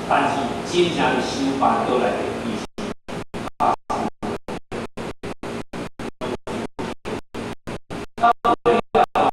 但是真正佇修辦桌內底，其實發生。到尾了後，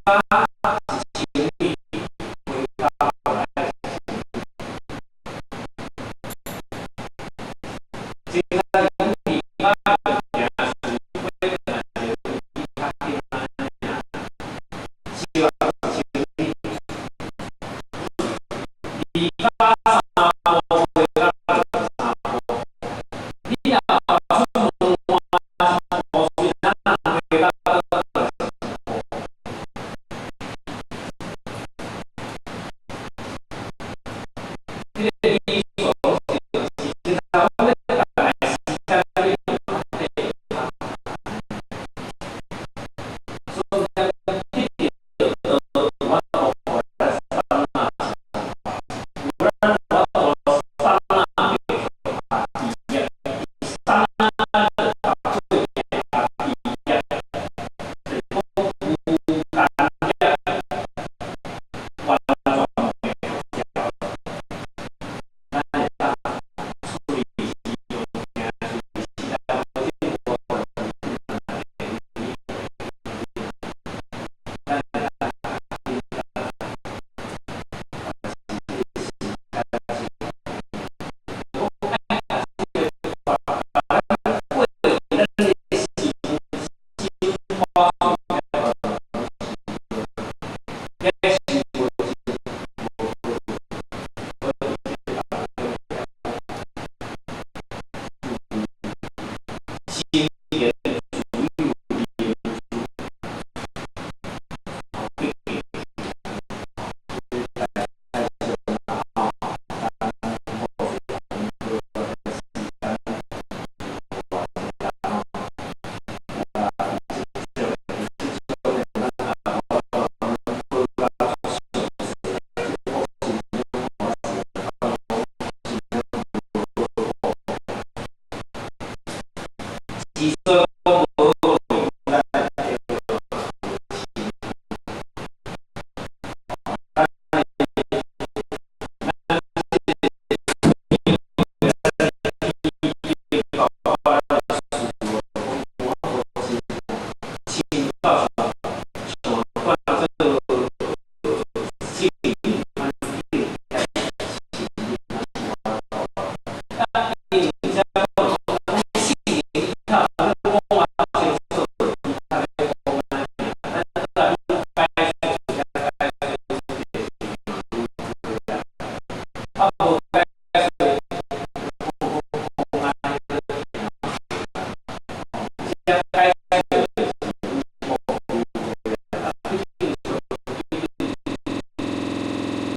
1000米，回家愛1000米。這個講離家行樹，回轉來就比較緊仔爾，小1000米。離家3步，回家就3步。你若出門換一步，雖然回家倒轉1步。這個意思是，其實阮咧逐个時間咧用較短。所以咱得著有法度予咱剎那有咱有法度剎那袂家己業，剎那就合做家己業，就是講無間業完全袂合調。咱會當隨時用行，隨時來無咱會當但是這個時間是，講愛共這個咱過去咱的心心花遐是無無心靈自由民主，吼，之所以講無好，咱會咱這個包括咱事物，無法度真清楚像看做聖人款境界啊，因為這講聖人以後，咱講偌清楚，伊較欲講安爾，咱閣來解釋，解釋，啊，無解釋，講講講安尼，這解